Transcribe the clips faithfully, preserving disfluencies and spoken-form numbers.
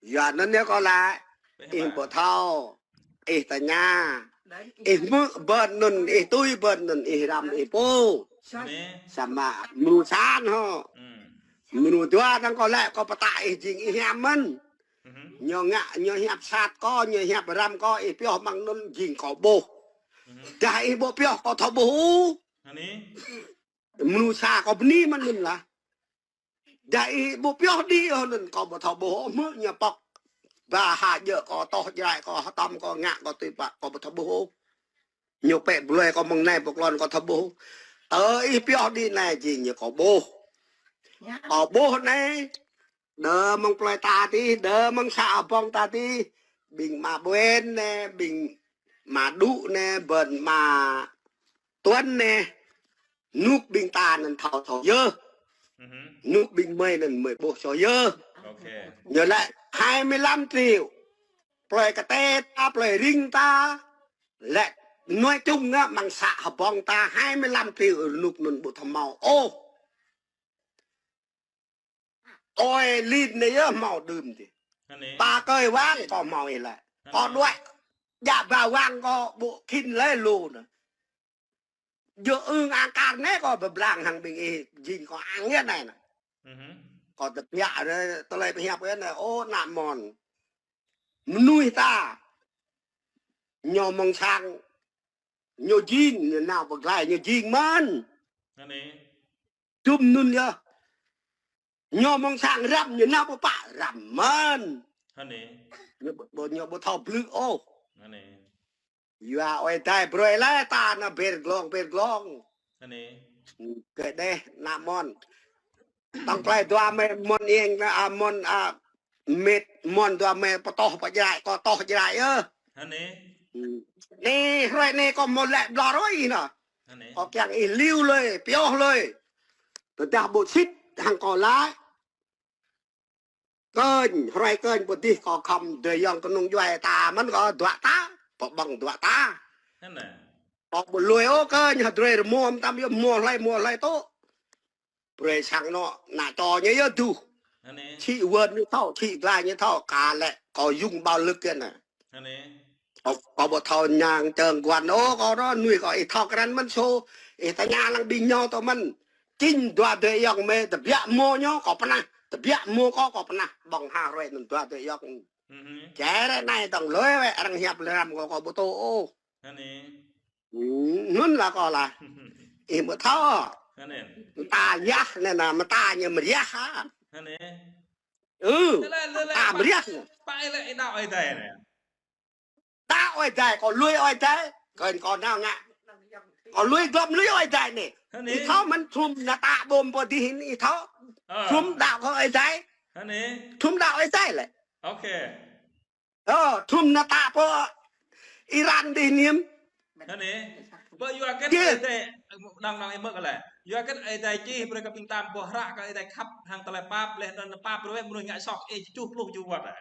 Yua anŭn yơh kâo laĭ. Ih ƀu thâo. Ih tơña. Ih hmư̆ ƀơi anŭn, ih tui ƀơi anŭn, ih răm, ih pô. Samơ̆ mơnuih sang hŏ. Mơnuih dua dang kâo laĭ, kâo pơtă ih jing ih hiam mơ̆n. Ñu ngă, ñu hiăp sat kâo, ñu hiăp răm kâo, ih pioh mơ̆ng anŭn jing kâo ƀuh. Dah ih ƀu pioh kâo thâo ƀuh. Mơnuih sa kâo bơni mơ̆n anŭn lah. Dah ih ƀu pioh đĭ ôh anŭn kâo ƀu thâo ƀuh ôh, hmư̆ ñu pŏk. Ba ha djơ̆ kâo, toh jrai kâo, hơtăm kâo, ngă kâo tui pă kâo ƀu thâo ƀuh ôh. Ñu pĕ blơi kâo mơ̆ng anai pơ klon kâo thâo ƀuh. Ơ, ih pioh đĭ anai jing ñu kâo ƀuh. Kâo ƀuh anai. Đơ mơ̆ng plơi ta tih, đơ mơ̆ng să Hbông ta tih. Ƀing Ma Ƀuen anai, ƀing Ma Đu anai, ƀing Ma Tuấn anai. Nuk ƀing ta anŭn thâo soh yơh. Nuk ƀing mơi anŭn mơi ƀuh soh yơh. Ñu laĭ hai mươi lăm triệu. Plơi Kơtê ta, plơi Ring ta. Laĭ nói chung ngă mơ̆ng să Hbông ta hai mươi lăm triệu, rơnŭk anŭn ƀu thâo hmâo ôh. Ơi Linh anai yơh hmâo đưm tih. Pă kơi wang kâo hmâo ih laĭ. Kâo đuaĭ djă ba wang kâo ƀu khĭn lơi lu anŭn. Djơ̆ ưng ang kar anai kâo pơblang hăng ƀing ih jing kâo ang yơh anai anŭn. Kâo tơbiă anai, tơlơi pơhiăp anai, ơ, ană mon. Mơnuih ta. Ñu mơ̆ng sang, ñu jing, ñu nao pơglai, ñu jing mơ̆n. Čum anŭn yơh. Ñu mơ̆ng sang răm, ñu nao pơpă răm mơ̆n. Ñu ƀu, ñu ƀu thâo blư̆ ôh. Yua Ơi Adai brơi laih ta anai ber glông, ber glông. Kơ đeh ană mon. Tŏng plơi dua mơi mon ieng, a, mon, a, mĕt, mon dua mơi pơtoh pơjrai, kâo toh jrai yơh. Anai hrơi anai kâo mơ̆ laĭ ƀlŏr ôh ih anŭn. Kâo kiăng ih liu lơi, pioh lơi. Tơdah ƀu sĭt hăng kâo laĭ. Kơnh, hrơi kơnh pơ dih kâo khŏm dơi yŏng kơnung djuai ta mơ̆n kâo dua ta, pơƀơ̆ng dua ta. Kâo ƀu lui ôh kơnh, hơdrơi rơmô mơtam yơh hmua hlơi, hmua hlơi tŭ. Brơi sang anŏ, ană čô ñu yơh duh. Čih wơn ñu thâo, čih glai ñu thâo, kơ lĕ kâo dùng bạo lực kơ anai. Kâo, kâo ƀu thâo ñang čơng guan ôh, kâo anŭn, nuih kâo ih thâo krăn mơ̆n sô, ih tơña lăng ƀing ñu tơ mơ̆n. Čing dua dơi yŏng mơi, tơbiă hmua ñu, kâo pơnah. Tơbiă hmua kâo, kâo pơnah. Ƀơ̆ng ha hrơi anŭn dua dơi yŏng. Čơrơ̆ anai tŏng lui wĕ, arăng hiăp lơi răm kâo, kâo ƀu tŭ ôh. Anŭn lah kâo lah. Ih ƀu thâo. Mơta yah anai anŭn, mơta ñu mơriah hă. Ư, mơta mơriah anŭn. Đaŏ Ơi Adai, kâo lui Ơi Adai. Kâo, kâo nao ngă. Kâo lui glŏm lui Ơi Adai anai. Ih thâo mơ̆n thum ană ta ƀôm pơ dih anai ih thâo. Thum đaŏ kơ Ơi Adai. Thum đaŏ Ơi Adai lĕ. Ơ, thum ană ta pơ Iran dih anai. Anai, ƀơi yua kơ Ơi Adai, đang đang ih mơ̆ kơ lĕ. Yua kơ Ơi Adai čih brơi kơ ƀing ta ƀuh hră kơ Ơi Adai khăp hăng tơlơi pap, laih anŭn pap brơi mơnuih ngă soh ih tơjuh pluh tơjuh wơ̆t.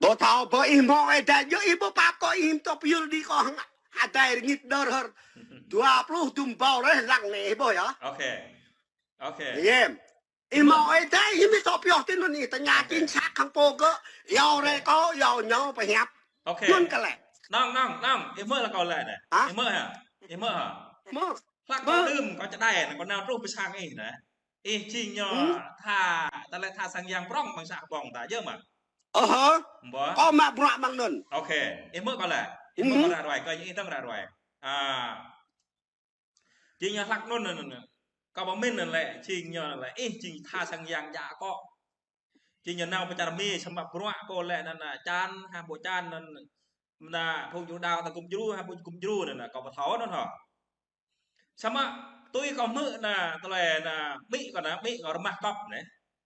Ƀu thâo ƀơi ih hmâo Ơi Adai, yua ih ƀu pap kâo ih tŏ pơyơr đĭ kâo hăng Adai rơngit đơr hơr. Dua pluh dŭm ƀâo laih lăng anai ih ƀuh yơh. Yem. Ih hmâo Ơi Adai, ih mĭn tŏ pioh tui anŭn ih tơña chính xác hăng pô gơ̆, iâu rai kâo, iâu ñu pơhiăp. Anŭn kơ lĕ. Nong, nong, nong, ih mơ̆ lah kâo laĭ anai. Ih mơ̆ hă? Ih mơ̆ hă? Hlăk kâo đưm, kâo čơđai, kâo nao truh pơ sang ih anai. Ih jing ñu tha, tơlơi tha sang yang prŏng ƀơi să Hbông ta, yơh mơ̆? Ơ hơ. Kâo mă bruă ƀơi anŭn. Ih mơ̆ kâo laĭ. Ih mơ̆ kâo ră ruai, kâo ih dơ̆ng ră ruai. A, Jing ñu hlăk anŭn, anŭn, anŭn. Kâo pơmĭn anŭn lĕ, jing ñu anŭn lĕ, ih jing tha sang yang djă akŏ. Jing ñu nao pơ čar Mi, samơ̆ bruă kâo lĕ anŭn, anŭn, čan, ha ƀu čan anŭn, anŭn, phung djuai ania ta gum djru, ha ƀu gum djru anŭn, anŭn, kâo ƀu thâo anŭn hă. Samơ̆ tui kâo hmư̆ anŭn, tơlơi anŭn, amĭ kâo anŭn, amĭ kâo rơmah kŏp anai.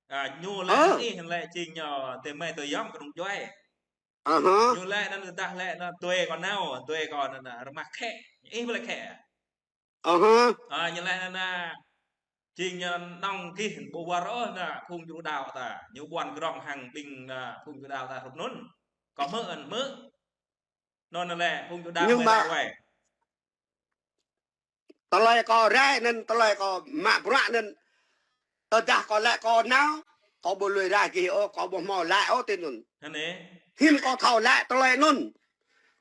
A, ñu lĕ anŭn ih lĕ jing ñu tơmai tơyŏng kơnung djuai. Ñu lĕ anŭn tơdah lĕ anŭn tui kâo nao, tui kâo anŭn, anŭn, rơmah khĕ. Ih ƀu lĕ khĕ. Ơ hơ. A, ñu laĭ anŭn, anŭn, jing ñu nong gih ƀu wơr ôh anŭn phung djuai ania ta. Ñu ƀuăn grong hăng ƀing anŭn phung djuai ania ta hrup anŭn. Kâo hmư̆ anŭn hmư̆. Anŭn lĕ phung djuai ania ñu mă ruai. Tơlơi kâo rai anŭn, tơlơi kâo mă bruă anŭn. Tơdah kâo lĕ kâo nao, Kâo ƀu lui rah gih ôh, kâo ƀu hmâo laĭ ôh tui anŭn. Hơnê. Hiư̆m kâo thâo laĭ tơlơi anŭn.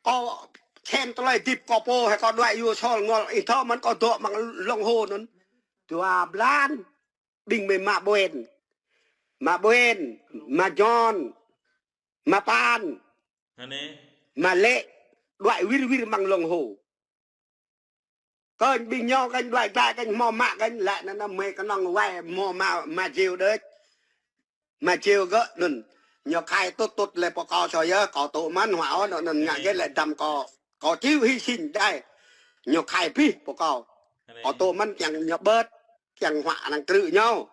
Kâo čem tơlơi hơdip kâo pô, hĕ kâo đuaĭ yua sol ngol, ih thâo mơ̆n kâo dŏ amăng lŏng hô anŭn. Dua blan, ƀing mơi mă ƀuen. Mă ƀuen, mă jon, mă pan. Hơnê. Mă lĕ, đuaĭ wir wir amăng lŏng hô. Kơnh ƀing ñu kơnh đuaĭ glaĭ kơnh hmâo mă kơnh lĕ anŭn, anŭn mơi kơnơ̆ng wai hmâo mă, mă jeo đôč. Mă jeo gơ̆ anŭn. Ñu khai tŭt tŭt lĕ pô kâo sô yơh, kâo tŭ mơ̆n hua ôh, anŭn ngă gĕt lĕ dăm kâo. Kâo chịu hy sinh đơi. Ñu khai pih pô kâo. Kâo tŭ mơ̆n kiăng ñu ƀơ̆t, kiăng hua anăng krư̆ ñu.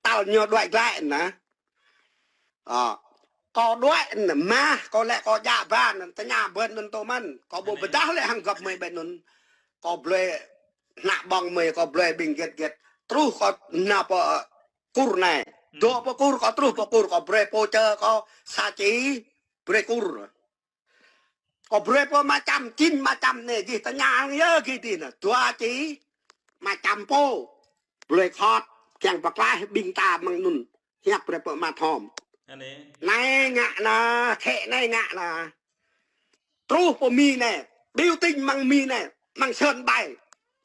Tal ñu đuaĭ glaĭ anŭn. Ơ, kâo đuaĭ anŭn mah, kâo lĕ kâo djă ba anŭn, tơña ƀơi anŭn tŭ mơ̆n. Kâo ƀu pơdah lĕ hăng gŏp mơi ƀơi anŭn. Kâo blơi hnă ƀơ̆ng mơi, kâo blơi ƀing gĕt gĕt. Truh kâo nao pơ Kur anai. Dŏ pơ Kur, kâo truh pơ Kur, kâo brơi pô čơ kâo sa či, brơi Kur. Kâo brơi pô mă čăm, čin mă čăm anai, gih tơña hăng yơh gih dih anŭn. Dua či, mă čăm pô. Blơi khot, kiăng pơklaih ƀing ta amăng anŭn. Hiăp brơi pơ mă thom. Anai. Anai ngă anŭn, khĕ anai ngă anŭn. Truh pơ Mi anai, biểu tình amăng Mi anai, amăng sân bay.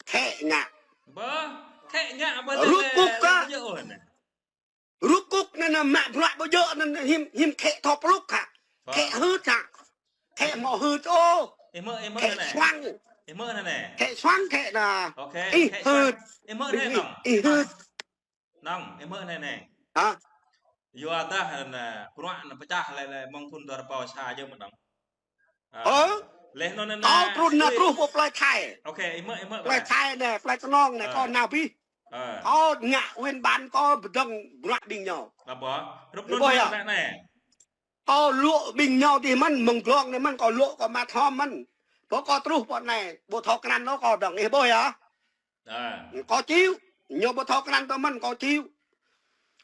Khĕ ngă. Bơ, khĕ ngă bơ lĕ. Rŭk kŭk lĕ, kơ. Lĕ, lĕ, lĕ. Rŭk kŭk anŭn, anŭn mă bruă ƀu djơ̆ anŭn, hiư̆m, hiư̆m khĕ thâo plŭk hă. Khĕ hưt hă. Khĕ hmâo hưt ôh. Ih hmư̆, ih hmư̆ anai. Khĕ suang. Ih hmư̆ anai. Khĕ suang khĕ anŭn. Ih hưt. Ih hmư̆ anai, nŏng. Ih hưt. Nŏng, ih hmư̆ anai anai. Hă? Yua dah anŭn, bruă anŭn pơčah lĕ, lĕ mơ̆ng thŭn dua rơbâo sa jơ̆ mơ̆n nŏng. Ơ? Lĕ anŭn anŭn. Kâo truh anŭn, truh pơ plơi Thai. Ôkê, ih hmư̆, ih hmư̆. Plơi Thai anai, plơi Tơnong anai, kâo nao pih. Kâo ngă win ban kâo pơdơ̆ng bruă ƀing ñu. Ih ƀuh yơh. Kâo luă ƀing ñu dih mơ̆n, mơ̆ng glông anai mơ̆n, kâo luă kâo mă thom mơ̆n. Pơ kâo truh pơ anai, ƀu thâo krăn ôh kâo dơ̆ng, ih ƀuh yơh. Kâo chịu, ñu ƀu thâo krăn tơ mơ̆n, kâo chịu.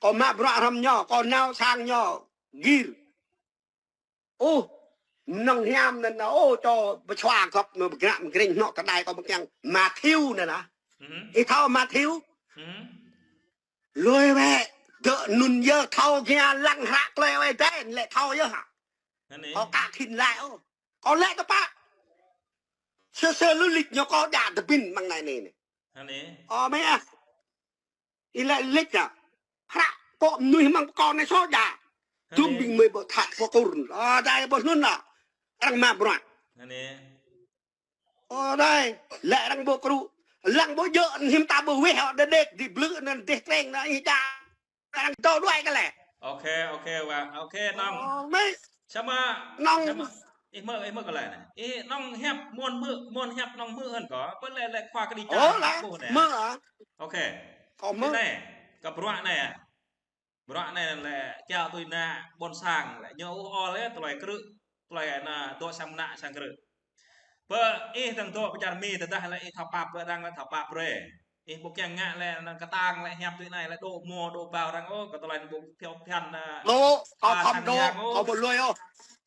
Kâo mă bruă hrŏm ñu, kâo nao sang ñu, gir. Ôh, mơnơ̆ng hiam anŭn, ôh, čô pơčua gŏp anŭn pơgră pơgring hơnŏ kơđai kâo pơkiăng Matthew anŭn. Ih thâo Matthew? Lui wĕ, dŏ anŭn yơh thâo gia lăng hră klơi wĕ đen lĕ thâo yơh hă. Kâo ka khĭn laĭ ôh. Kâo lĕ tơpă. Sơ sơ lu lịch ñu kâo djă tơbin amăng anai anai. Ơ, mơi ah. Ih lĕ lĕ čă. Hră pô mơnuih amăng pơkŏn anai soh djă. Dŭm ƀing mơi ƀu thâo pơkur. Ơ, đơi ƀu hnun anŭn. Arăng mă bruă. Ơ, đơi. Lĕ arăng ƀu krŭ. Lăng ƀu djơ̆ hiư̆m ta ƀu weh hŏ đơđek di blư̆ anŭn dêh treng anŭn ih djă. Arăng dŏ đuaĭ kơ lĕ. Ôkê, ôkê, wa. Ôkê, nŏng. Ơ, mơi. Samơ̆, nŏng. Samơ̆, ih hmư̆, ih hmư̆ kơ lĕ anai. Ih nŏng hiăp muôn hmư̆, muôn hiăp nŏng hmư̆ hơn kâo. Pơ lĕ lĕ khua kơđi čar. Ơ, lĕ. Hmư̆ hă? Ôkê. Kâo hmư̆. Anai, kơ bruă anai. Bruă anai lĕ kiaŏ tui ană ƀôn sang lĕ. Ñu ôh ôl lĕ tơlơi krư̆, tơlơi anŭn dŏ sang mơnă sang krư̆. Pơ ih dơ̆ng dŏ pơ čar Mi tơdah lĕ ih thâo pap pơ arăng lĕ thâo pap brơi. Ih ƀu kiăng ngă lĕ anŭn kơtang lĕ hiăp tui anai lĕ dŏ mơ̆ dŏ ƀâo arăng ôh, kơ tơlơi anŭn ƀu phiăn phiăn anŭn. Dŏ, kâo khŏm dŏ, kâo ƀu lui ôh.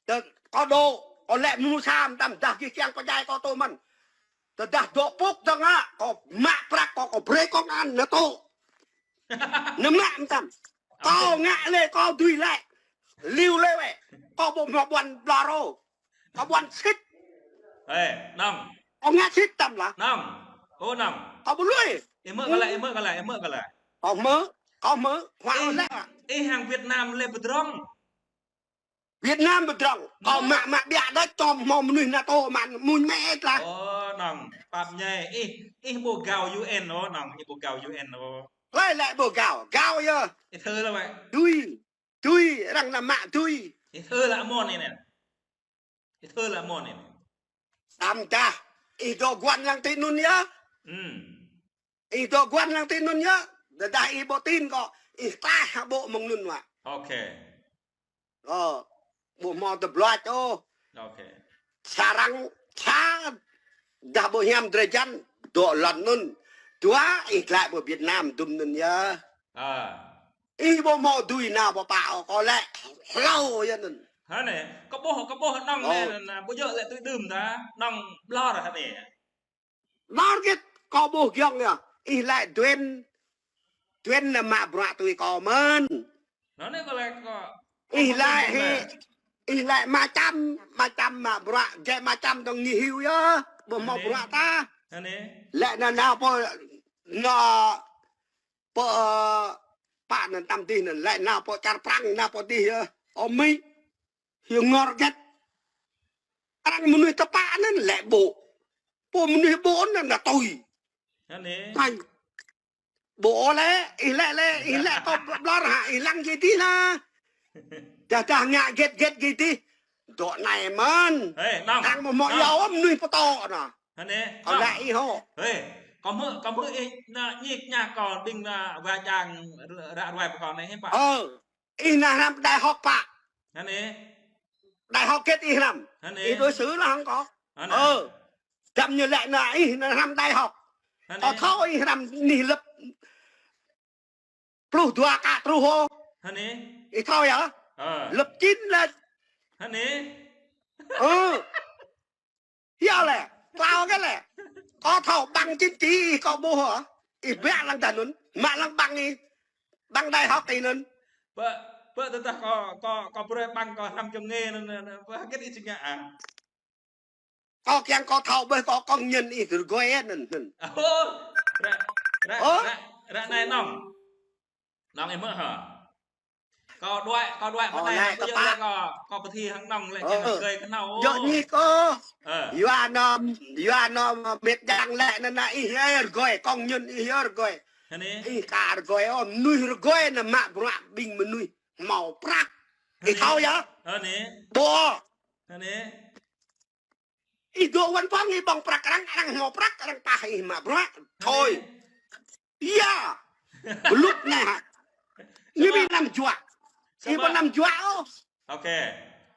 Tơ, kâo dŏ, kâo lĕ mơnuih sam tam dah gih kiăng pơdjai kâo tŭ mơ̆n. Tơdah dŏ pŭk dơ̆ng hă, kâo mă prăk kâo, kâo brơi kông an nao tŭ. Nao mă mơtam. Kâo ngă lĕ, kâo dưi lĕ. Liu lĕ wĕ. Kâo ƀu hmâo ƀuăn ƀlŏr ôh. Kâo ƀuăn sĭt. Ê, nŏng. Kâo ngă sĭt tam lah. Nŏng. Ơ, nŏng. Kâo ƀu lui. Ih hmư̆ kơ lĕ, ih hmư̆ kơ lĕ, ih hmư̆ kơ lĕ. Kâo hmư̆, kâo hmư̆. Huă lĕ. Ih hăng Việt Nam lĕ pơdrŏng. Việt Nam pơdrŏng. Kâo mă mă biă đôč, čom hmâo mơnuih NATO mă muñ mĕ ĕt lah. Ơ, nŏng, pap ñai, ih, ih ƀu gao UN ôh, nŏng, ih ƀu gao UN ôh. Hlơi lĕ ƀu gao, gao yơh. Ih thâo lĕ wĕ. Dui, dui, arăng anŭn mă dui. Ih thâo lĕ amôn anai. Ih thâo lĕ amôn anai. Tam dah, ih dŏ guăn lăng ti anŭn yơh. Ih dŏ guăn lăng ti anŭn yơh. Tơdah ih ƀu tin kâo, ih tlaih hă ƀô̆ mơ̆ng anŭn wă. Ôkê. Ơ, ƀu hmâo tơbloč ôh. Ôkê. Sa arăng sa dah ƀu hiam drơi jăn, dŏ lŏn anŭn. Dua, ih glaĭ pơ Việt Nam dŭm anŭn yơh. Ih ƀu hmâo dui nao pơ pă ôh, kâo lĕ hlâo yơh anŭn. Hă anai, kâo ƀuh, kâo ƀuh nŏng anai, anai, ƀu djơ̆ lĕ tui đưm ta, nŏng ƀlŏr hă anai. Ƀlŏr gĕt, kâo ƀuh giŏng yơh. Ih lĕ duen, duen anŭn mă bruă tui kâo mơ̆n. Anŭn anai kâo laĭ kâo, ih laĭ hĭ, ih laĭ mă čăm, mă čăm mă bruă, gĕ mă čăm dong ñu hyu yơh, ƀu hmâo bruă tah. Anai. Laĭ anŭn nao pơ, nao pơ, pă anŭn tăm dih anŭn, laĭ nao pơ čar Prang, nao pơ dih yơh. Ơ mĭ, hyu ngor gĕt. Arăng mơnuih tơpă anŭn laĭ ƀô̆. Pô mơnuih ƀô̆ anŭn laĭ tui. Anai. Ƀô̆ lĕ, ih lĕ lĕ, ih lĕ kâo ƀlŏr hă, ih lăng gĕt dih lah. Dah dah ngă gĕt gĕt gĕt dih. Dŏ anai mơ̆n. Hê, nong. Arăng mơ̆ mơ̆ yua mơnuih pơtô anŭn. Anai. Kâo laĭ ih hŏ. Hê, kâo hmư̆, kâo hmư̆ ih anŭn ñik ñak kâo ƀing anŭn wa jang ră ruai pơkŏn anai hê pă. Ơ. Ih anŭn hrăm đại học pă? Anai. Đại học gĕt ih hrăm? Anai. Ih đối xử lah hăng kâo. Anai. Ơ. Dăm ñu laĭ anŭn ih anŭn hrăm đại học. Anai. Kâo thâo ih hrăm anih lớp pluh dua kă truh ôh. Anai. Ih thâo yơh? Ơ. Lớp chín lah. Anai. Ơ. Yua lĕ, klao kơ lĕ. Kâo thâo bằng chứng chỉ ih kâo ƀuh hă. Ih biă lăng dah anŭn, mă lăng bằng ih. Bằng đại học ih anŭn. Pơ, pơ tơdah kâo, kâo, kâo brơi bằng kâo hrăm čong nge anŭn, anŭn, anŭn, pơ hơget ih či ngă ah. Kâo kiăng kâo thâo ƀơi kâo công nhận ih rơgơi anŭn, anŭn. Ơ, ră, ră, ơ? Ră, ră anai nong. Nong ih hmư̆ hă. Kâo đuaĭ, kâo đuaĭ mơ̆ng anai, anai, ƀu djơ̆ tơpă. Lĕ kâo, kâo pơthi hăng nong lĕ, ơ, kiăng rơgơi kơ nao. Djơ̆ ñi kâo. Ơ. Yua anŭn, yua anŭn mĕt yang lĕ anŭn anai ih, ơ, rơgơi, công nhận ih, ơ, rơgơi. Anai. Ih ka rơgơi, ơ, mơnuih rơgơi anŭn mă bruă ƀing mơnuih hmâo prăk. Ih thâo yơh? Anai. Ƀô̆. Anai. Ih dŏ văn phòng ih ƀơ̆ng prăk arăng, arăng hmâo prăk, arăng pah ih mă bruă. Thôi. Anai. Yua. Blŭk anai hă. Ñu ƀu năm juă. Ih ƀu năm juă ôh. Ôkê.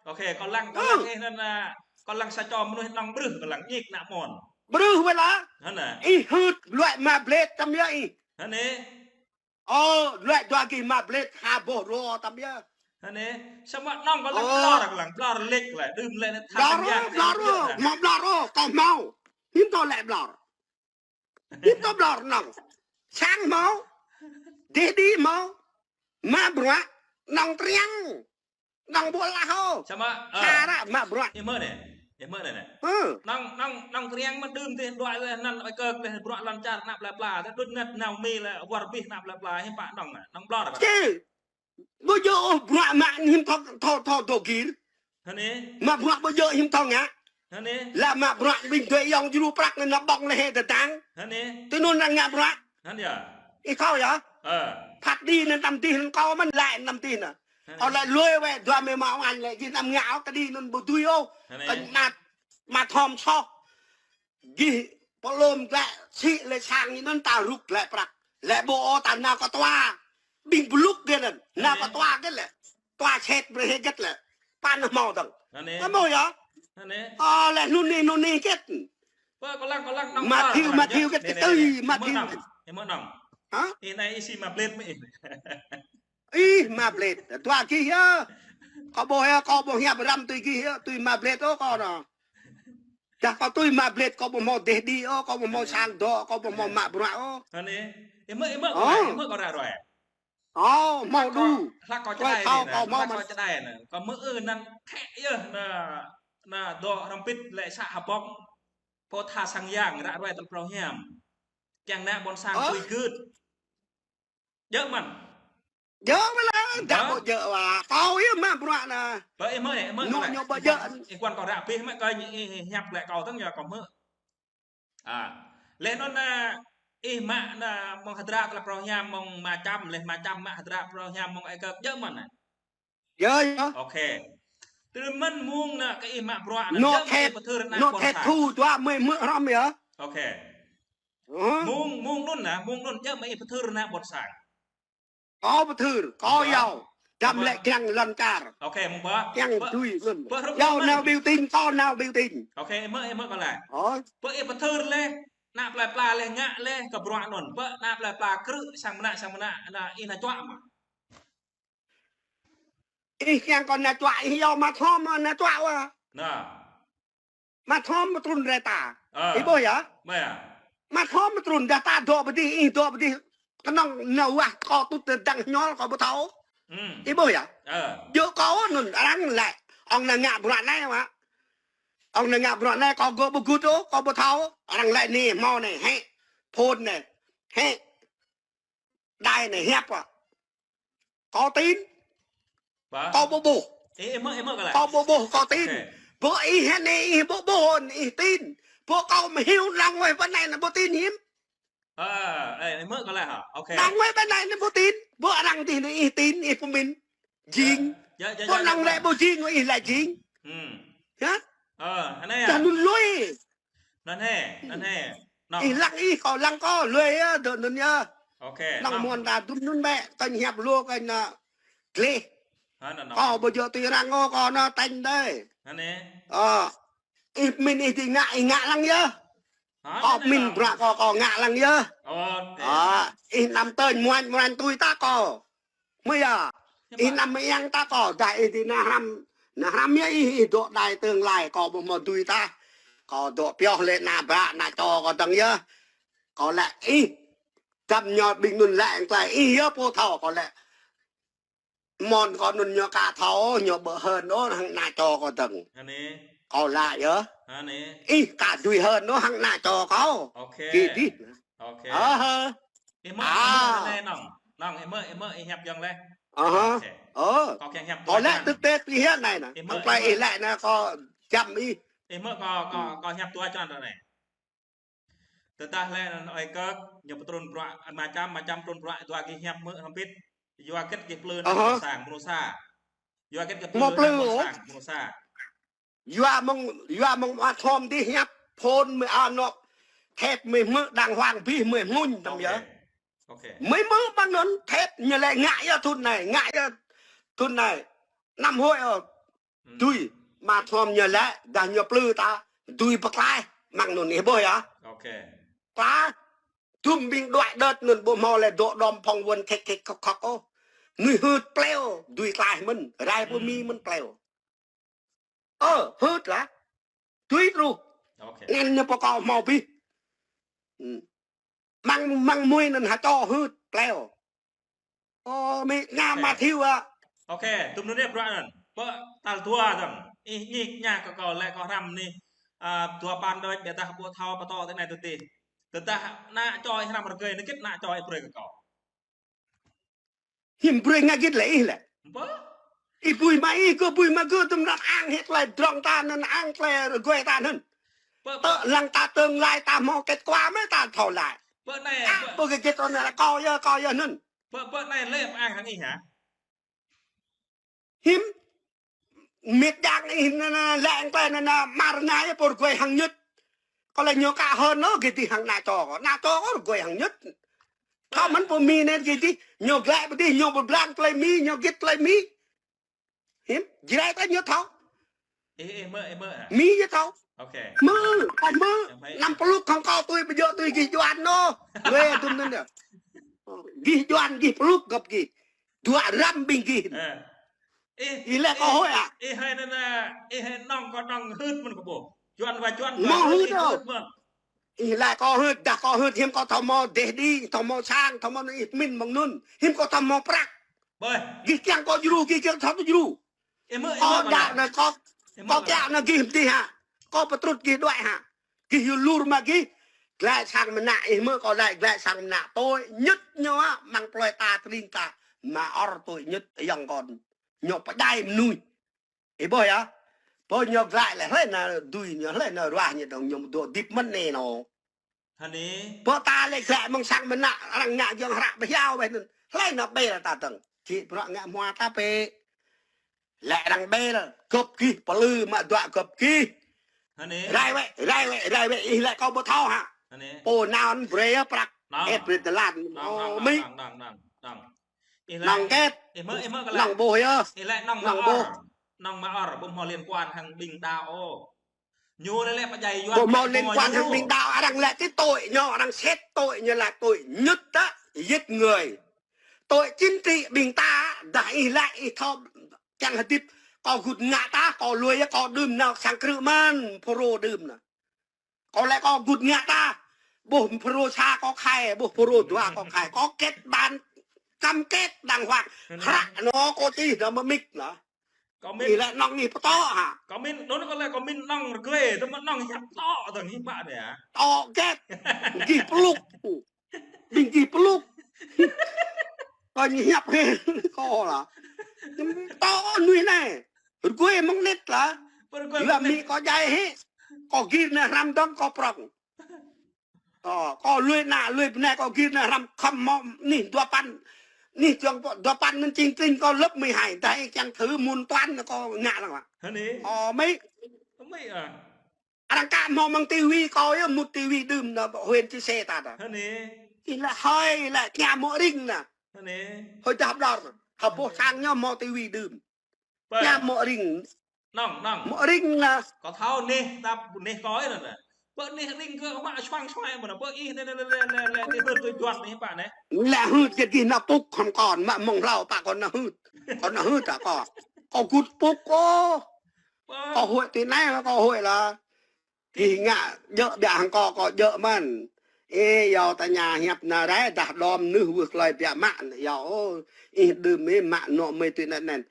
Ôkê, kâo lăng, kâo lăng ih anŭn, ah, kâo lăng sa čô mơnuih nong brưh, kâo lăng ñik ană mơ̆n. Brưh wơ̆t lah. Anŭn. Ih hưt luaĭ mă blĕt tăm yơh ih. Anai. Ơ, luaĭ dua gih mă blĕt ha boh rô tăm yơh. Anai, samơ̆ nong kâo lăng ƀlŏr, kâo lăng ƀlŏr lĕk lah, đưm lĕ anai tha tăm yơh. Ƀlŏr ôh, hmâo ƀlŏr ôh, kâo hmâo. Hiư̆m kâo lĕ ƀlŏr. Hiư̆m kâo ƀlŏr nong. Sang hmâo. Dêh đĭ hmâo. Mă bruă. Nong triăng. Nong ƀu lah ôh. Samơ̆, ơ. Sa ră mă bruă. Ih hmư̆ anai. Ih hmư̆ anai. Ơ. Nong, nong, nong triăng mơ̆n đưm dêh đuaĭ leh anŭn ơi kơ leh bruă lŏn čar ană plơi pla. Tơ đôč ngăt nao Mi lĕ wơr bih ană plơi pla. Hiư̆m pă nong anai. Nong ƀlŏr. Či. Ƀu djơ̆ ôh bruă mă hiư̆m thâo, thâo, thâo dŏ gir. Anai. Mă bruă ƀu djơ̆ hiư̆m thâo ngă. Anai. Lah mă bruă ƀing dui ayŏng djru prăk anŭn ƀơ̆ng leh hĕ tơdang. Anai. Tui anŭn arăng ngă bruă. Anŭn yơh. Ih thâo yơh? Ơ. Phat đĭ anŭn tăm dih anŭn kâo mơ̆n laĭ tăm dih anŭn. Anai. Ơ lĕ lui wĕ dua mĕ mă wăn lĕ gih anăm ngă ôh kơ đĭ anŭn ƀu dưi ôh. Anai. Kơ mă, mă thom soh. Gih pơlom glaĭ sĭ lĕ sang ñu anŭn ta rŭk glaĭ prăk. Lĕ ƀô̆ ôh ta nao kơ tòa. Ƀing blŭk gih anŭn. Nao kơ tòa gih lĕ. Tòa sĕt brơi hĕ gĕt lĕ. Păn hmâo dơ̆ng. Anai. Hmâo yơh? Anai. Ơ, lĕ anŭn anai, anŭn anai gĕt. Pơ, kâo lăng, kâo lăng nong. Matthew, Matthew gĕt kơ tui, Matthew. Ih hmư̆ nong. Hă? Ih anai ih či mă blĕt mơ̆ ih. Ih mă blĕt. Dua gih yơh. Kâo ƀuh yơh, kâo ƀuh hiăp răm tui gih yơh, tui mă blĕt ôh kâo anŭn. Dah kâo tui mă blĕt, kâo ƀu hmâo dêh đĭ ôh, kâo ƀu hmâo sang dŏ, kâo ƀu hmâo mă bruă ôh. Anai. Ih hmư̆, ih hmư̆ kâo, ih hmư̆ kâo ră ruai. Ơ, hmâo đu. Hlak kâo čơđai anai, hlak kâo čơđai anai. Kâo hmư̆ anŭn khĕ yơh anŭn, anŭn dŏ hrŏm pĭt lĕ să Hbông. Pô tha sang yang ră ruai tal prŏng hiam. Kiăng ană ƀôn sang tui gưt. Djơ̆ mơ̆n. Djơ̆ mơ̆n lah, dah ƀu djơ̆ wă. Kâo yơh mă bruă anŭn. Pơ ih hmư̆, ih hmư̆. Anŭn ñu ƀu djơ̆. Ih kuan kâo ră abih mơ̆ kơ ih hiăp lĕ kâo tơ̆ng yơh kâo hmư̆. Ah. Leh anŭn, ah, ih mă anŭn mơ̆ng hơdră tal prŏng hiam mơ̆ng mă čăm, leh mă čăm mă hơdră prŏng hiam mơ̆ng ơi kơ djơ̆ mơ̆n anŭn. Yơh, yơh. Ôkê. Tơl mơ̆n mơ̆ng anŭn kơ ih mă bruă anŭn djơ̆ mơ̆ ih pơthưr ană ƀôn sang. Nô thet thu dua mơi mơ̆ hrŏm yơh. Ôkê. Hă? Mơ̆ng, mơ̆ng anŭn anŭn, mơ̆ng anŭn djơ̆ mơ̆ ih pơthưr ană ƀôn sang. Kâo pơthưr, kâo iâu. Dăm lĕ kiăng lŏn čar. Ôkê, mơ̆ng ƀơ. Kiăng tui lŏn. Ƀơ hrup yơh mơ̆n. Nao biểu tình, kâo nao biểu tình. Ôkê, ih hmư̆, ih hmư̆ kâo laĭ. Ơ. Ƀơ ih pơthưr leh, ană plơi pla leh ngă leh kơ bruă anŭn. Ƀơ ană plơi pla krư̆ sang mơnă, sang mơnă, anŭn ih nao čuă mơ̆. Ih kiăng kâo nao čuă, ih iâu mă thom mơ̆ nao čuă wă. Anŭn. Mă thom mơ̆ trŭn rai ta. Ơ. Ih ƀuh yơh? Mă thom mơ̆ trŭn dah ta dŏ pơ dih, ih dŏ pơ dih. Kơnơ̆ng nao wah kâo tŭ tơdang hñol kâo ƀu thâo. Ih ƀuh yơh. Djơ̆ kâo anŭn arăng lĕ. Ŏng anai ngă bruă anai mă. Ŏng anai ngă bruă anai kâo gơ̆ ƀu gưt ôh, kâo ƀu thâo. Arăng lĕ anai hmâo anai, hĕ. Phone anai. Hĕ. Đài anai hiăp ah. Kâo tin. Kâo ƀu ƀuh. Kâo ƀu ƀuh, kâo tin. Ƀu ih hĕ anai, ih ƀu ƀuh, ih tin. Ƀu kâo mơhiu lăng wai pơ anai anai ƀu tin hiư̆m. Ơ, ơ, ih mơ̆ kâo lĕ hă? Ok. Đang wai pơ anai anai ƀu tin. Ƀu arăng dih anai ih tin, ih pơmĭn. Jing. Ơ, ơ, ơ, ƀu ơ, năng ơ, lĕ ơ. Ƀu jing, ih lĕ jing. Hmm. Hă? Ơ, anai dah ah. Anŭn lui. Anŭn hĕ, anŭn hĕ. Anŭn. Ih lăng ih, kâo lăng kâo, lui yơh, dŏ anŭn yơh. Ok, anŭn. Anŭn mơ̆n ta dŭm anŭn bĕ, kâo hiăp lu kâo anŭn. Gleh. Hă, anŭn, anŭn. Kâo ƀu djơ̆ tui arăng ôh, kâo anŭn tañ dih. Anai. Ơ. Ih pơmĭn ih dih ngă, ih ngă lăng yơh. Hă, kâo anŭn pơmĭn lăng. Bruă kâo, kâo ngă lăng yơh. Ơ, anŭn. Ơ, ih anăm tơñ muañ, muañ tui ta kâo. Mơ̆ yơh. Ih anăm mơyang ta kâo, dah ih dih ană hrăm. Ană hrăm yơh ih, ih dŏ đài tương lai, kâo ƀu hmâo dưi tah. Kâo dŏ pioh lĕ ană bă, ană čô kâo dơ̆ng yơh. Kâo lĕ ih. Dăm ñu ƀing anŭn lĕ, tơlơi ih yơh pô thâo kâo lĕ. Mơ̆n kâo anŭn ñu ka thâo, ñu ƀu hơ̆n ôh, hăng ană čô kâo dơ̆ng. Anai. Kâo laĭ yơh. Anai. Ih ka dưi hơ̆n ôh, hăng ană čô kâo. Ok. Kih dih. Ok. Ơ hơ. Ih mơ̆, ih mơ̆, anai, anŭn. Anŭn, ih mơ̆, ih mơ̆, ih hiăp yơh lĕ. Ơ hơ. Ok. Ơ. Kâo kiăng hiăp kâo dua lĕ črăn. Tơtê ih hiăp anai anŭn. Ih mơ̆, hăng ih mơ̆. Plei ih lĕ anŭn kâo jăm ih. Ih mơ̆ kâo, kâo, kâo hiăp dua črăn anai. Tơdah lĕ anŭn ơi kơk, ñu pơtrŭn bruă, mơčăm, mơčăm trŭn bruă, dua gih hiăp mơ̆ hơbĭt. Yua hơget gih plư anŭn mơnuih sang, mơnuih sa. Yua hơget gih plư anŭn mơnuih sang, mơnuih sa. Yua mơ̆ng, yua mơ̆ng mă thom dih hiăp phôn mơ̆ anŏ. Thep mơ̆ mơ̆ đang huang bih mơ̆ hmuñ tăm yơh. Ok. Mơ̆ mơ̆ ƀăng anŭn thep ñu lĕ ngă yơh thŭn anai, ngă yơh thŭn anai. Năm huĭ ôh. Dui, mă thom ñu lĕ, dah ñu plư ta, dui pơklaih, mơ̆ng anŭn ih ƀuh yơh. Ok. Klaih, dŭm ƀing đuaĭ đơ̆t anŭn ƀu hmâo lĕ dŏ đom phŏng wơ̆n khĕk khĕk khŏk khŏk ôh. Mơnuih hưt pleo, dui klaih mơ̆n, rai pơ mi mơ̆n pleo. Ơ, hưt lah. Dui truh. Ok. Anŭn ñu pơkŏ hmâo bih. Mơ̆ng, mơ̆ng mui anŭn hơčô hưt pleo. Ơ, mĭ ngă mă thiu ah. Ok, tŭm anŭn yơh bruă anŭn. Pơ tal dua dơ̆ng. Ih ñik ñă kơ kâo lĕ kâo hrăm anai. Ơ, dua păn đôč biă dah ƀu thâo pơtô tơ anai tơ dih. Tơdah ană čô ih hrăm rơgơi anai git ană čô ih brơi kơ kâo. Hiư̆m brơi ngă git lĕ ih lĕ. Ƀơ? Ih bui mă ih gơ̆ bui mă gơ̆ tơm anŭn ang hĕt lĕ drŏng ta anŭn ang lĕ rơgơi ta anŭn. Ƀơ, ƀơ. Tơ lăng ta tương lai ta hmâo kết quả mơ̆ ta thâo laĭ. Ƀơ anai, ƀơ. Ƀơ git git anŭn lĕ kâo yơh, kâo yơh anŭn. Ƀơ, ƀơ anai lĕ ang hăng ih hă? Hiư̆m? Mĭt yang ih anŭn, anŭn, lĕ ang klĕ anŭn, anŭn, mă rơngai pô rơgơi hăng ñŭt. Kâo lĕ ñu ka hơ̆n ôh, gih dih hăng ană čô kâo. Ană čô kâo rơgơi hăng ñŭt. Thâo mơ̆n pô mi anai gih dih, ñu glaĭ pơ dih, ñu ƀu blang tơlơi mi, ñu git tơlơi mi. Hiư̆m? Jrai ta ñu thâo. Ih, ih mơ̆, ih mơ̆ hă? Mi yơh thâo. Ok. Mơ̆, kâo mơ̆. Ih mơ̆. Năm plŭk hăng kâo tui, ƀu djơ̆ tui gih Yuan ôh. Weh, tŭm anŭn yơh. Gih Yuan, gih plŭk gơ̆p gih. Dua răm ƀing gih. Ơ. Ih, ih lĕ kâo hơi ah. Ih hơi anŭn, ih hơi anŭn kâo anŭn hưt mơ̆n kâo ƀuh. Yuan wa Yuan, mơ̆ hưt ôh. Ih lĕ kâo hưt, dah kâo hưt hiư̆m kâo thâo hmâo dêh đĭ, thâo hmâo sang, thâo hmâo anŭn ih pơmĭn mơ̆ng anŭn. Hiư̆m kâo thâo hmâo prăk. Ƀơi. Gih kiăng kâo djru, gih kiăng thâo djru. Ih mơ̆, ih mơ̆ kâo lĕ. Kâo kiăng anŭn gih mơ̆ dih hă. Kâo pơtrŭt gih đuaĭ hă. Gih yua lur mă gih. Glaĭ sang mơnă ih mơ̆ kâo laĭ glaĭ sang mơnă tui ñŭt ñu ah, mơ̆ng plơi ta tơring ta. Mă or tui ñŭt ayŏng kâo. Ñu pơdjai mơnuih. Ih ƀuh yơh. Pô ñu glaĭ lĕ hlơi anŭn dưi ñu, hlơi anŭn ruah ñu dơ̆ng ñu dŏ hơdip mơ̆n anai nô. Hơnê. Pô ta lĕ glaĭ mơ̆ng sang mơnă arăng ngă giŏng hră pơhiao weh anŭn. Hlơi anŭn ƀel ta dơ̆ng. Či bruă ngă hmua ta pĕ. Lĕ arăng ƀel, gơ̆p gih, plư mă dua gơ̆p gih. Hơnê. Rai wĕ, rai wĕ, rai wĕ, ih lĕ kâo ƀu thâo hă. Hơnê. Pô nao anŭn brơi yơh prăk. Nong. Ĕp brơi tơlan. Nong, nong, nong, nong, nong, nong. Ih lĕ. Nong ket. Ih mơ̆, ih mơ̆ kơ lĕ. Nong ƀuh yơh. Ih lĕ nong mă or. Nong mă or, ƀu hmâo liên quan hăng ƀing đaŏ ôh. Ñu lĕ lĕ pơdjai Yuan. Ƀu hmâo liên quan hăng ƀing đaŏ, arăng lĕ ti tội ñu, arăng set tội ñu là tội ñŭt ah, giết người. Tội chính trị ƀing ta, dah ih lĕ ih thâo kiăng hơdip, kâo gưt ngă ta, kâo lui yơh, kâo đưm nao sang krư̆ mơ̆n, Phrô đưm anŭn. Kâo lĕ kâo gưt ngă ta. Ƀuh Phrô sa kâo khai, ƀuh Phrô dua kâo khai. Kâo kết bạn cam kết đàng hoàng. Hră anŭn kâo čih anŭn mơ̆ mĭt anŭn. Kâo mĭn. Ih lĕ nŏng ih pơtô hă? Kâo mĭn, anŭn kâo lĕ kâo mĭn nŏng rơgơi, tơma nŏng hiăp tŏ tơ̆ng hĭ pă anai. Tŏ gĕt. Gih pluk. Ƀing gih pluk. Kâo ñu hiăp hĕ kâo lah. Tŏ anŭn anai. Rơgơi mơ̆ng nĭt lah. Rơgơi mơ̆ng nĭt. Yua mĭn kâo djai hĭ. Kâo gir anai hrăm dơ̆ng kâo prŏng. Ơ, kâo lui anai, lui bơnai kâo gir anai hrăm khŏm hmâo anih dua păn. Anih jơ̆ng dua păn anŭn čing tring kâo lớp mười hai, dah ih kiăng thử môn toán anŭn kâo ngă lăng lah. Hă anai? Ơ, mĭ. Mĭ ah. Arăng ka hmâo mơ̆ng tivi kâo yơh, mŭt tivi đưm anŭn, huyện Chư Sê ta anŭn. Hă anai? Ih lĕ hơi lĕ kiăng mơ̆ ring anŭn. Hă anai? Hơi dah ƀlŏr. Hơbôh sang ñu hmâo tivi đưm. Pơ. Kiăng mơ̆ ring. Nŏng, nŏng. Mơ̆ ring anŭn. Kâo thâo neh, tap neh kâo anŭn anŭn. Pơ neh ring kơ mă suang suai mơ̆n anŭn. Pơ ih anai, anai, anai, anai, anai, anai, hưt tui juăt anai pă anai. Lĕ hưt gĕt gih anŭn pŭk hăm kâo, mă mơ̆ng hlâo pă kâo anŭn hưt. Kâo anŭn hưt hă kâo. Kâo gŭt pŭk kâo. Pơ. Kâo huĭ tui anai, kâo huĭ lah. Gih ngă djơ̆ biă hăng kâo, kâo djơ̆ mơ̆n. Ih yua ta ñu hiăp anai rai, dah đom nưh wơ̆t klơi biă mă, yua ôh, ih đưm ih mă anŏ mơi tui anŭn anŭn.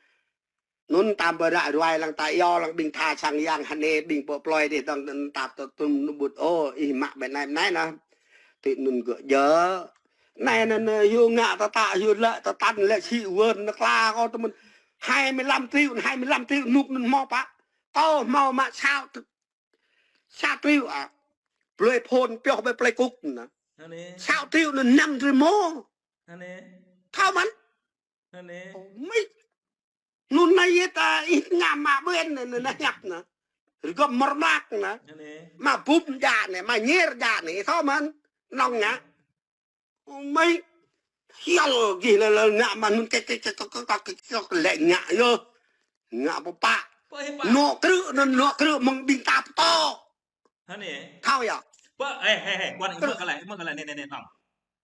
Anŭn tam ƀơi ră ruai lăng ta yua lăng ƀing tha sang yang hơnê ƀing pơ plơi dih dơ̆ng anŭn tap tơtum anŭn ƀut ôh, ih mă ƀơi anai anai anŭn. Tui anŭn gơ̆ djơ̆. Anai anŭn, anŭn, hyu ngă ta ta, hyu lĕ ta tăn lĕ sĭ wơ̆n anŭn kla kâo tơmơ̆n. Hai mươi lăm triệu, hai mươi lăm triệu nuk anŭn hmâo pă. Kâo hmâo mă sao sa triệu ah. Plơi phôn pioh ƀơi plơi kŭk anŭn. Hă anai? Sa triệu anŭn năm triệu mô. Hă anai? Thâo mơ̆n? Hă anai? Ơ, mĭ. Anŭn anai yơh ta ih ngă mă ƀơi anŭn anŭn anŭn hiăp anŭn. Rơgơ̆p mơ̆r mlak anŭn. Hă anai? Mă bum djă anŭn, mă ñer djă anŭn, thâo mơ̆n. Nŏng ngă. Ơ, mĭ. Hiăl gih lĕ lĕ ngă mă anŭn kĕk kĕk kĕk kĕk kĕk lĕ ngă yơh. Ngă pơpă. Pơ hĭ pă. Anŏ krư̆ anŭn anŏ krư̆ mơ̆ng ƀing ta pơtô. Hă anai? Thâo yơh. Pơ, ê, ê, ê, ƀuăn ih mơ̆ kơ lĕ, ih mơ̆ kơ lĕ, anai, anai, anai, nŏng.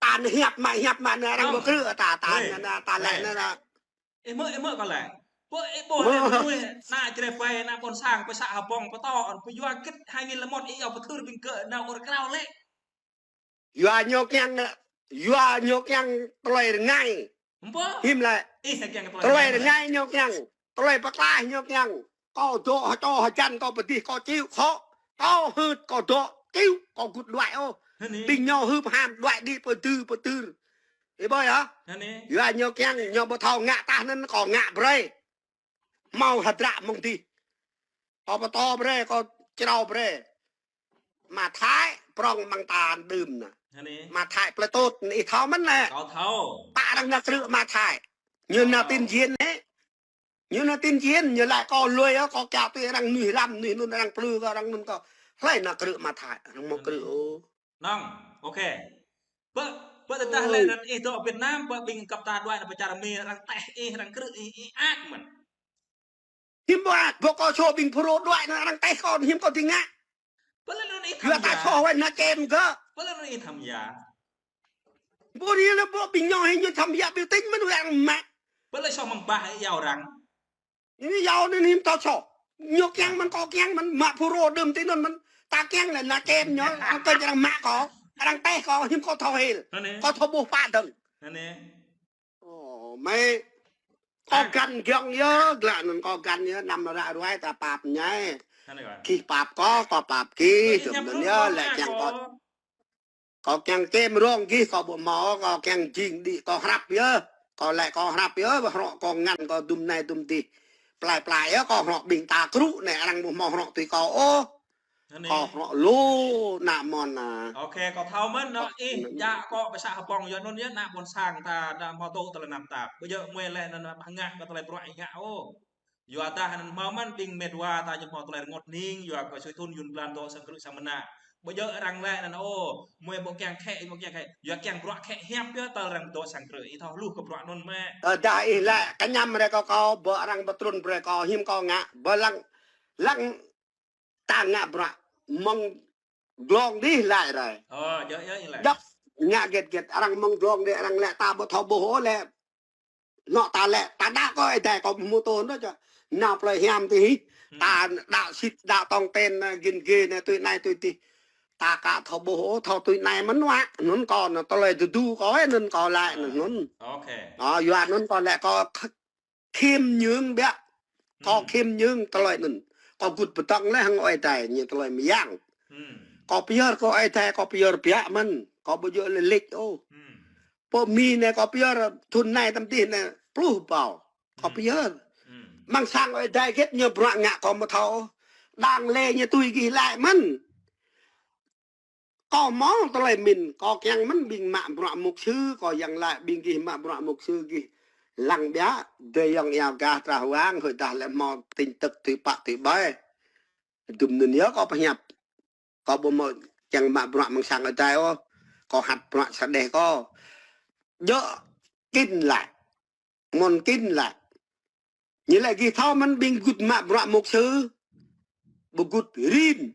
Ta anŭn hiăp mă, hiăp mă anŭn arăng ƀu krư̆ ta, ta anŭn, anŭn, ta lĕ anŭn, anŭn. Ih mơ̆, ih mơ̆ kơ lĕ. Pơ, ih ƀuh lĕ mơnuih ană Jrai ƀai, ană ƀôn sang, pơ să Hbông, pơtô, pơyua gĕt hai nghìn lẻ một, ih yua pơthưr ƀing gơ̆, anŭn ur krao lĕ. Yua ñu kiăng, yua ñu kiăng tơlơi rơngai. Mpơ. Hiư̆m lĕ. Ih, tơlơi rơngai ñu kiăng. Tơlơi pơklaih ñu kiăng. Kâo dŏ hơčô hơjăn kâo pơdih kâo čiu khŏ. Kâo hưt kâo dŏ čiu kâo gŭt đuaĭ ôh. Hă anai? Ƀing ñu hưp ham đuaĭ đĭ pơdư pơdư. Ih ƀuh yơh. Hă anai? Yua ñu kiăng ñu ƀu thâo ngă tah anŭn kâo ngă brơi. Hmâo hơdră mơ̆ng dih. Kâo pơtô brơi, kâo črâo brơi. Mă Thái, prŏng mơ̆ng ta đưm anŭn. Hă anai? Mă Thái plơi tôt, ih thâo mơ̆n lĕ. Kâo thâo. Pă arăng anŭn krư̆ mă Thái. Ñu anŭn tin jin anai. Ñu anŭn tin jin, ñu lăi kâo lui yơh, kâo kiaŏ tui arăng mơnuih răm, mơnuih anŭn arăng plư kâo, arăng anŭn kâo. Hlơi anŭn krư̆ mă Thái, arăng hmâo krư̆ ôh. Nŏng, ok. Pơ, pơ tơdah lĕ anŭn ih dŏ Việt Nam, pơ ƀing kăp ta đuaĭ anŭn pơ čar Mi, arăng tĕh ih, arăng krư̆ ih, ih ăt mơ̆n. Hiư̆m ƀu ăt, ƀu kâo soh ƀing Fulro đuaĭ anŭn arăng tĕh kâo, hiư̆m kâo dưi ngă. Pơ lĕ anŭn ih. Yua ta tham gia. Soh wai anŭn čem gơ̆. Pơ lĕ anŭn ih tham gia. Ƀu anai lĕ ƀu ƀing ñu hĭ ñu tham gia biểu tình mơ̆n arăng mă. Pơ lĕ soh mơ̆ng bah ih yua arăng. Anai yua anŭn hiư̆m thâo soh. Ñu kiăng mơ̆n kâo kiăng mơ̆n mă Fulro đưm tui anŭn mơ̆n. Ta kiăng lĕ anŭn čem ñu, arăng kơ arăng mă kâo, arăng tĕh kâo, hiư̆m kâo thâo hil. Hă anai? Kâo thâo ƀuh pă dơ̆ng. Hă anai? Ơ, mơi. Kâo găn giŏng yơh, glaĭ anŭn kâo găn yơh, năm ră ruai ta pap ñai. Hă anai kâo. Gih pap kâo, kâo pap gih, tui anŭn yơh, lĕ kiăng kâo. Kâo kiăng čem rông gih, kâo ƀu hmâo, kâo kiăng jing đĭ, kâo hrăp yơh. Kâo lĕ kâo hrăp yơh, ƀu hrŏ kâo ngăn kâo dŭm anai dŭm dih. Plai plai yơh, kâo hrŏ ƀing ta krư̆ anai, arăng ƀu hmâo hrŏ tui kâo ôh. Hă anai? Kâo hrŏ lu ană mơ̆n anŭn. Ok, kâo thâo mơ̆n anŭn ih, djă kâo pơ să Hbông yơh anŭn yơh ană ƀôn sang ta, đa hmâo tŭ tơlơi tơnap tap. Ƀu djơ̆ mơi lĕ anŭn ƀu ngă kơ tơlơi bruă ih ngă ôh. Yua dah anŭn hmâo mơ̆n ƀing mĕt wa ta ñu hmâo tơlơi rơngot hning, yua kơ sui thŭn yŭn blan dŏ sang krư̆ sang mơnă. Ƀu djơ̆ arăng lĕ anŭn ôh, mơi ƀu kiăng khĕ, ƀu kiăng khĕ. Yua kiăng bruă khĕ hiăp yơh, tơl arăng dŏ sang krư̆. Ih thâo hluh kơ bruă anŭn mơ̆. Ơ, dah ih lĕ, kơñăm rai kâo kâo, ƀu arăng ƀu trŭn brơi kâo, hiư̆m kâo ngă, ƀu lăng, lăng ta ngă bruă mơ̆ng glông dih lăi rai. Ơ, djơ̆, djơ̆, ih lăi. Djŏp, ngă gĕt gĕt, arăng mơ̆ng glông dih, arăng lĕ ta ƀu thâo ƀuh ôh lĕ. Anŏ ta lĕ, ta đaŏ kâo ih dai kâo mơ̆ tơ anŭn čơ. Nao plơi hiam tih hĭ. Hmm. Ta đaŏ sĭt, đaŏ tong ten, gin gê anai, tui anai, tui dih. Ta aka thâo ƀuh ôh, thâo tui anai mơ̆n wă, anŭn kâo nao tơlơi tơdu kâo, ơ, anŭn kâo laĭ, anŭn. Ơ, yua anŭn kâo laĭ kâo kh-, khiêm nhường biă. Kâo khiêm nhường tơlơi anŭn. Kâo gưt pơtŏng laih hăng Ơi Adai ñu tơlơi mơyang. Kâo pơyơr kơ Ơi Adai, kâo pơyơr biă mơ̆n. Kâo ƀu djơ̆ lĕ lĕč ôh. Pơ Mi anai kâo pơyơr thŭn anai tăm dih anai pluh ƀâo. Kâo pơyơr. Amăng sang Ơi Adai hơget ñu bruă ngă kâo ƀu thâo. Đang lĕ ñu tui gih laĭ mơ̆n. Kâo hmâo tơlơi pơmĭn, kâo kiăng mơ̆n ƀing mă bruă mục sư, kâo kiăng laĭ ƀing gih mă bruă mục sư gih lăng biă, dơi yŏng iâu gah trah wang, hơi dah lĕ hmâo tin tức tui pă tui ƀai. Dŭm anŭn yơh kâo pơhiăp. Kâo ƀu hmâo kiăng mă bruă amăng sang Ơi Adai ôh. Kâo hăt bruă sa đeh kâo. Djơ̆ kin laĭ. Mơ̆n kin laĭ. Ñu laĭ gih thâo mơ̆n ƀing gưt mă bruă mục sư. Ƀu gưt rin.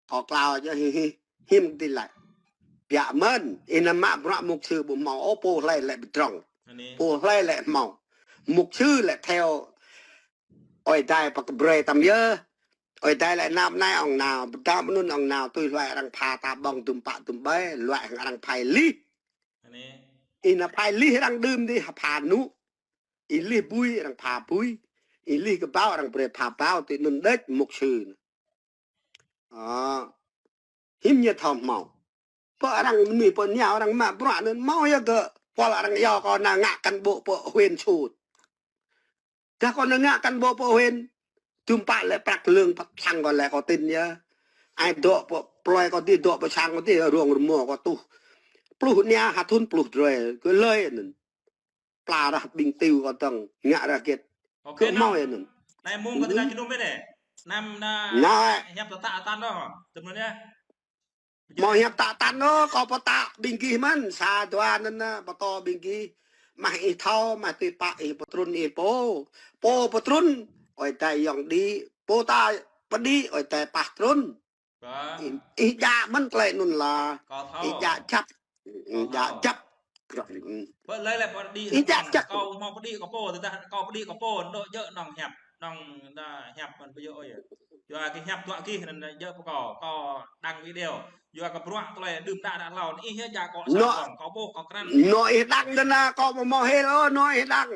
Kâo klao yơh hi hi. Hiư̆m tui laĭ. Biă mơ̆n. Ih nao mă bruă mục sư ƀu hmâo ôh, pô hlơi lĕ pơdrŏng. Pô hlơi lĕ hmâo. Mục sư lĕ theo Ơi Adai pơkă brơi tăm yơh. Ơi Adai lĕ nao anai ŏng nao, pơdam anŭn ŏng nao, tui hluai arăng pha ta ƀơ̆ng dŭm pă dŭm ƀai, hluai hăng arăng phai lih. Ih nao phai lih arăng đưm dih, pha nŭ. Ih lih bui, arăng pha bui. Ih lih kơƀâo, arăng brơi pha ƀâo, tui anŭn đĕč mục sư. Ơ. Hiư̆m ñu thâo hmâo. Pơ arăng Mi, pơ ñu arăng mă bruă anŭn hmâo yơh gơ̆. Pôl arăng iâu kâo nao ngă cán bộ pơ huyện sut. Dah kâo nao ngă cán bộ pơ huyện. Dŭm pă lĕ prăk lương păt sang kâo lĕ kâo tin yơh. Ai dŏ pơ plơi kâo dih, dŏ pơ sang kâo dih, rông rơmô kâo tuh. Pluh anai hă thŭn pluh drơi. Kơ lơi anŭn. Pla rah ƀing tiu kâo tơ̆ng ngă rah hơget. Kơ hmâo yơh anŭn. Anai mông kâo tơngan jơnum bĕ anai. Anăm na hiăp tơtă atan đôč. Tơmơ̆n yơh. Hmâo hiăp tơtă atan đôč, kâo pơtă ƀing gih mơ̆n, sa dua anŭn na, pơtô ƀing gih. Mah ih thâo, mah tui pă ih pơtrŭn ih pô. Pô pơtrŭn, Ơi Adai yŏng đĭ. Pô ta pơđĭ, Ơi Adai pah trŭn. Ih, ih djă mơ̆n tơlơi anŭn lah. Ih djă jăp. Ih djă jăp. Ih djă jăp. Kâo hmâo pơđĭ kơ pô, tơdah kâo pơđĭ kơ pô, dŏ djơ̆ nong hiăp. Nong đa hiăp mơ̆n ƀu djơ̆ ôh yơh. Yua kơ hiăp dŏ gih anŭn djơ̆ pơ kâo. Kâo đăng video. Yua kơ bruă tơlơi đưm đă đă hlâo. Ih yơh djă kâo sa kâo ƀuh kâo krăn. Nô ih đăng dơ̆ng na kâo ƀu hmâo hil ôh, nô ih đăng.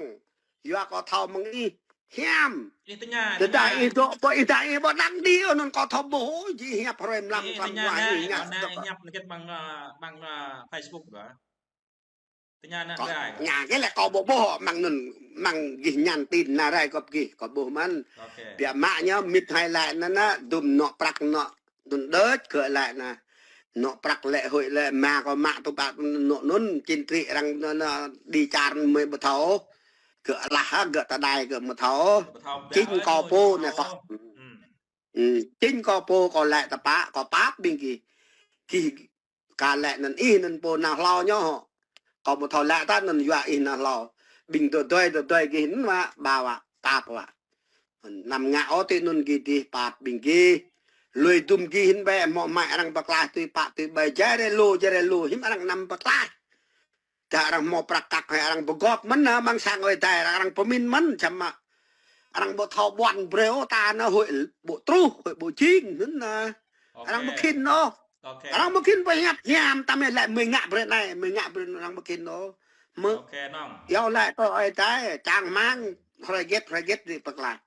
Yua kâo thâo mơ̆ng ih hiam. Ih tơña, tơdah ih dŏ pơ ih dah ih ƀu đăng đĭ ôh, anŭn kâo thâo ƀuh ôh, jing hiăp hrơi mlam ih tơña mlam nai, ih ngă anai dŏ. Ih hiăp anŭn hơget amăng, ơ, amăng, ơ, Facebook kơ. Tơña anŭn kâo rai. Ngă kơ lĕ kâo ƀu ƀuh amăng anŭn, amăng gih nhắn tin anai rai kơ gih, kâo ƀuh mơ̆n. Biă mă ñu mĭt hai laĭ anŭn na, dŭm nŏ prăk nŏ anŭn đĕč gơ̆ laĭ na. Nŏ prăk lĕ hơi lĕ mă kâo mă tŭ pă nŏ anŭn, chính trị arăng anŭn, anŭn đi čar mơi ƀu thâo. Gơ̆ alah hă, gơ̆ tơdai gơ̆ ƀu thâo. Chính kâo pô anai kâo. Chính kâo pô kâo laĭ tơpă, kâo pap ƀing gih. Gih ka laĭ anŭn ih anŭn pô nao hlâo ñu hŏ. Kâo ƀu thâo laĭ ta anŭn yua ih nao hlâo. Ƀing dŏ dơi, dŏ dơi gih anŭn wă, ƀa wă, pap wă. Anăm ngă ôh tui anŭn gih dih pap ƀing gih. Lui dŭm gih hin bĕ, hmâo mă arăng pơklaih tui pă tui ƀai, jai rai lu, jai rai lu, hiư̆m arăng anăm pơklaih. Dah arăng hmâo prăk kăk hơi arăng pơgop mơ̆n na, amăng sang Ơi Adai arăng pơmĭn mơ̆n, čăm mă. Arăng ƀu thâo ƀuăn brơi ôh ta na hơi ƀu truh, hơi ƀu jing, anŭn na. Arăng ƀu khĭn ôh. Arăng ƀu khĭn pơhiăp hiam, tăm yơh lĕ mơi ngă brơi anai, mơi ngă brơi anŭn arăng ƀu khĭn ôh. Mơ. Iâu laĭ kơ Ơi Adai, čang hmang, hrơi hơget, hrơi hơget ri pơklaih.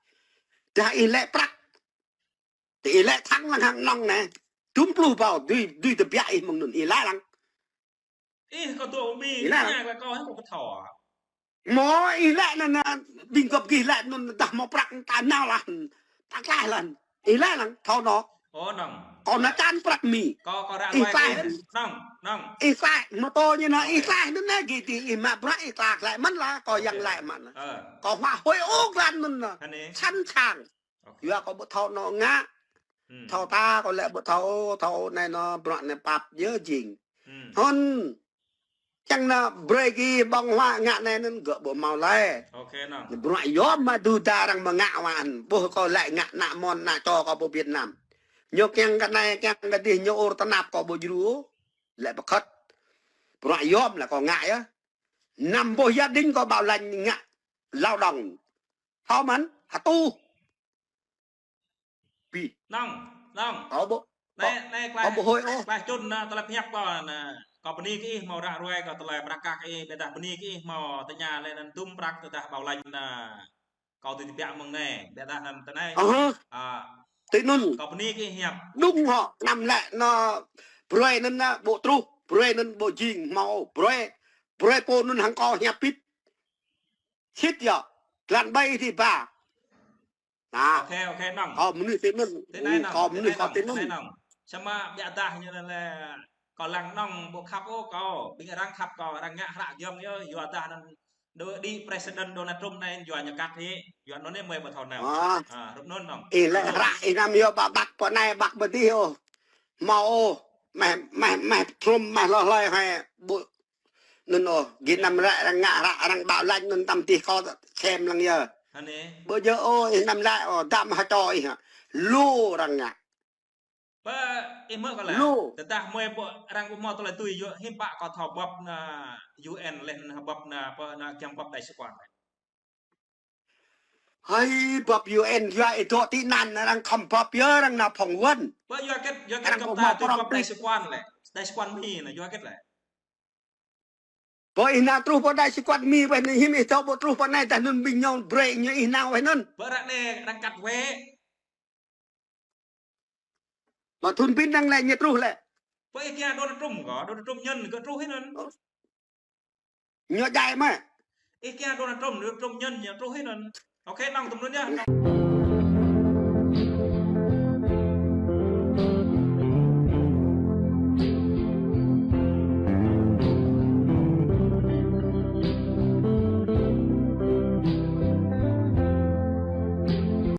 Dah ih lĕ prăk. Tơ ih lĕ thăng lăng hăng nong anai. Dŭm pluh ƀâo, dưi, dưi tơbiă ih mơ̆ng anŭn, ih lĕ lăng. Ih kâo dŏ Mi, ih lĕ lăng. Tơña kơ kâo, kâo ƀu thâo. Hmâo ih lĕ anŭn, anŭn, ƀing gơ̆p gih lĕ anŭn, dah hmâo prăk ta nao lah. Ta klaih lah. Ih lĕ lăng, thâo nŏ. Ơ, nong. Kâo nao čan prăk Mi. Kâo, kâo ră ruai ih klaih. Nong, nong. Ih klaih, mơtô ñu nao, ih klaih anŭn na, gih dih ih mă bruă ih klaih lĕ mơ̆n lah, kâo yang lĕ mơ̆n. Kâo hua hơi ôh glan anŭn na. Sẵn sàng. Yua kâo ƀu thâo nŏ ngă. Thâo ta kâo lĕ ƀu thâo, thâo anai nŏ bruă anai pap yơh jing. Hơnŭn. Čang na brơi gih ƀơ̆ng huă ngă anai anŭn gơ̆ ƀu hmâo lơi. Bruă yôm mă dŭ đa arăng mơngă wă hơnŭn. Ƀuh kâo lĕ ngă ană mơ̆n ană čô kâo pơ Việt Nam. Ñu kiăng kơ anai kiăng kơ dih ñu ur tơnap kâo ƀu djru. Lĕ pơkhŏt. Bruă yôm lĕ kâo ngă yơh. Năm ƀuh gia đình kâo bảo lãnh ngă lao động. Thâo mơ̆n, hơtuh. Bi. Nong, nong. Kâo ƀu. Anai, anai, kơ ƀu hơi ôh. Kơ čun anai, tơlơi pơhiăp kâo anai. Kâo bơni kơ ih hmâo ră ruai kơ tơlơi prăk kơ ih, ƀiădah bơni kơ ih hmâo tơña lĕ anŭn tum prăk tơdah ƀâo lañ anai. Kâo tui tơbiă mơ̆ng anai, ƀiădah anŭn tơ anai. Ơ. A. Tui anŭn. Kâo bơni kơ ih hiăp. Đúng hŏ, anăm lĕ anŭn brơi anŭn anai ƀu truh, brơi anŭn ƀu jing hmâo, brơi, brơi pô anŭn hăng kâo hiăp pit. Sĭt yơh, tơlơi ƀai ih či ba. Anai. Ôkê, ôkê, nong. Kâo mơnuih tui anŭn. Tui anai, nong. Kâo mơnuih kâo tui anŭn. Tui anai, nong. Samơ̆ ƀiădah ñu anŭn lĕ kâo lăng nong ƀu khăp ôh kâo. Ƀing arăng khăp kâo, arăng ngă hră giŏng yơh, yua dah anŭn đô-, đĭ President Donald Trump anai yua ñu kăt hĭ. Yua anŭn anai mơi ƀu thâo nao. A. A, rup anŭn, nong. Ih lĕ hră ih anăm yua ƀă ƀăk pơ anai ƀăk pơ adih ôh. Hmâo ôh. Meh, meh, meh Trump meh hloh hlơi hĕ ƀu anŭn ôh, gih anăm lĕ arăng ngă hră, arăng ƀâo lañ anŭn tăm tih kâo sem lăng yơh. Anai. Ƀu djơ̆ ôh, ih anăm lĕ ôh, dăm ha čô ih hă. Lu arăng ngă. Pơ ih mơ̆ kâo lĕ. Lu. Tơdah mơi ƀu arăng ƀu hmâo tơlơi tui yua hiư̆m pă kâo thâo bưp anai U N lĕ anŭn bưp anai pơ anai giăm bưp đại sứ quán. Hơi, bưp U N yua ih dŏ tị nạn arăng khŏm bưp yơh arăng nao phỏng vấn. Pơ yua hơget, yua hơget arăng kơ ƀu ta hmâo tui prong bưp đại sứ quán lĕ. Đại sứ quán Mi anai yua hơget lĕ. Pơ ih nao truh pơ đại sứ quán Mi weh anai hiư̆m ih dŏ ƀu truh pơ anai dah anŭn ƀing ñu brơi ñu ih nao weh anŭn. Pơ ră anai arăng kăt wĕ. Mă thun bin năng lĕ ñu truh lĕ. Pơ ih kiăng Donald Trump kơ, Donald Trump ñăn kơ truh hĭ anŭn. Ñu djai mă. Ih kiăng Donald Trump, Donald Trump ñăn ñu truh hĭ anŭn. Ôkê, nong tơm anŭn yơh.